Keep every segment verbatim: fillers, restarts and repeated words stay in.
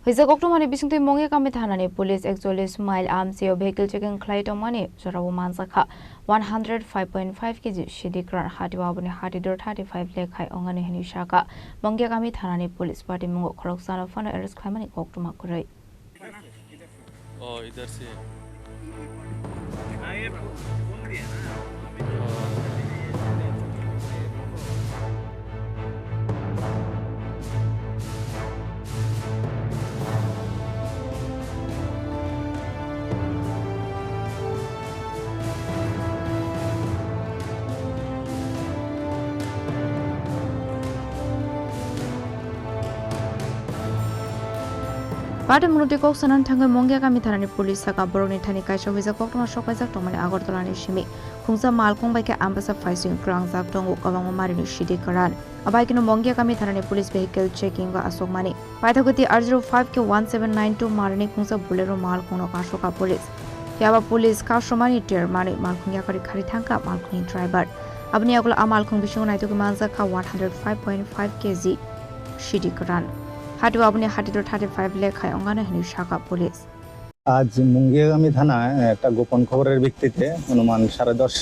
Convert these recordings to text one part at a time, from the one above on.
Hwisa koktwmani bisingtwi Mongya kami thanani police ekchollish mile amchio vehicle checking khlai tongmani jorao manjakha one hundred five point five K G sidi kran hatio aboni hati dor thirty five lekh hai ongani hwnwi saka. Mongya kami thanani police patimungo khoroksano phano arrest khlaimani koktwma kwrwi. ओ इधर से। Patimungno twi kok sanani thangwi Mongya kami thanani police saka borokni thani kaisa hwijak koktwma sokpaijak tongmani Agartala ni simi khungsa malkhung bai khe Ambasa phaising prangjak tongo kwbangma marini sidi kwran. Abaikeno Mongya kami thanani police vehicle checking o aswkmani. Paithakgwi R zero five K one seven nine two marini khungsa Bolero malkhungno kasoka police. Phiya ba police kasomani ter manwi malkhung yakarwi khari thangkha malkhungni driver. Aboni yagulo a malkhung bisingo naitugwi manjakha one hundred five point five K G sidi kwran. Hatio aboni hati dor thirty five lekh hai ongano hwnwi saka police. আজ মুঙ্গিয়াগামী থানায় একটা গোপন খবরের ভিত্তিতে অনুমান সাড়ে দশ,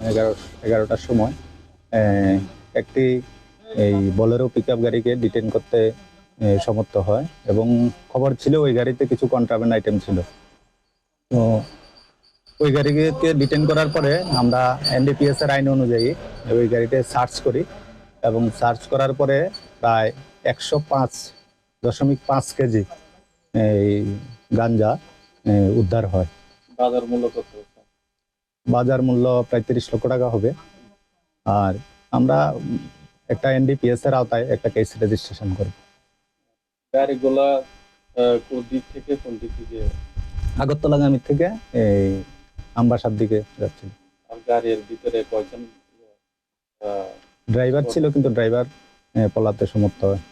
এগারো, এগারোটার সময়, এ, একটি এই বোলেরো পিকআপ গাড়িকে ডিটেন করতে, এ, সমর্থ হয় এবং খবর ছিল ওই গাড়িতে কিছু কন্ট্রাব্যান্ড আইটেম ছিল। তো ওই গাড়িকে ডিটেন করার পরে আমরা এনডিপিএস এর আইন অনুযায়ী ওই গাড়িতে সার্চ করি এবং সার্চ করার পরে প্রায় একশো পাঁচ দশমিক পাঁচ কেজি এই গাঞ্জা, এ, উদ্ধার হয়। বাজার মূল্য কত? বাজার মূল্য প্রায় তিরিশ লক্ষ টাকা হবে। আর আমরা, উম, একটা এনডিপিএস এর আওতায় একটা কেস রেজিস্ট্রেশন করব। গাড়িগুলা, আহ, কোন দিক থেকে কোন দিকে যে? আগরতলাগামী থেকে এই আমবাসার দিকে যাচ্ছিল। আর গাড়ির ভিতরে কয়জন, আহ, ড্রাইভার ছিল, কিন্তু ড্রাইভার, এ, পলাতে সমর্থ হয়।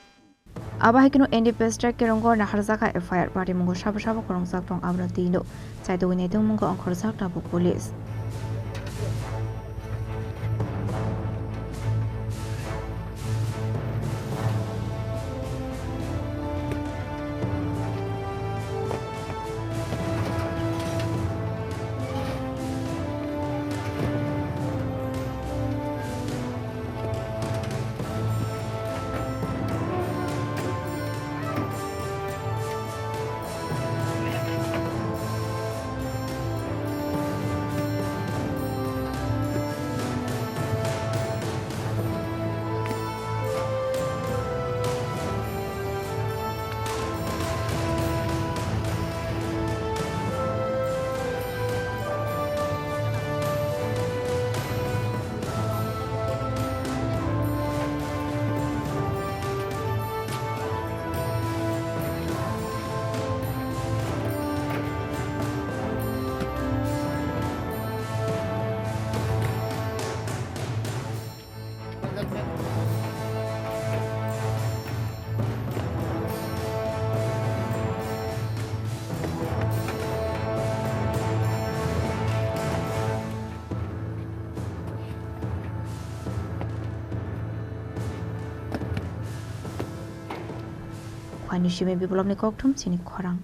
Abo hai kheno N D P S track kerong gorna harjakha F I R, patimungo sabo sabo khoroknwk jak tong abono twi no. Chaitugwi naitwngmungo ongkhorjak tabuk police. Khwani simi biplopni kokthum chini khorang.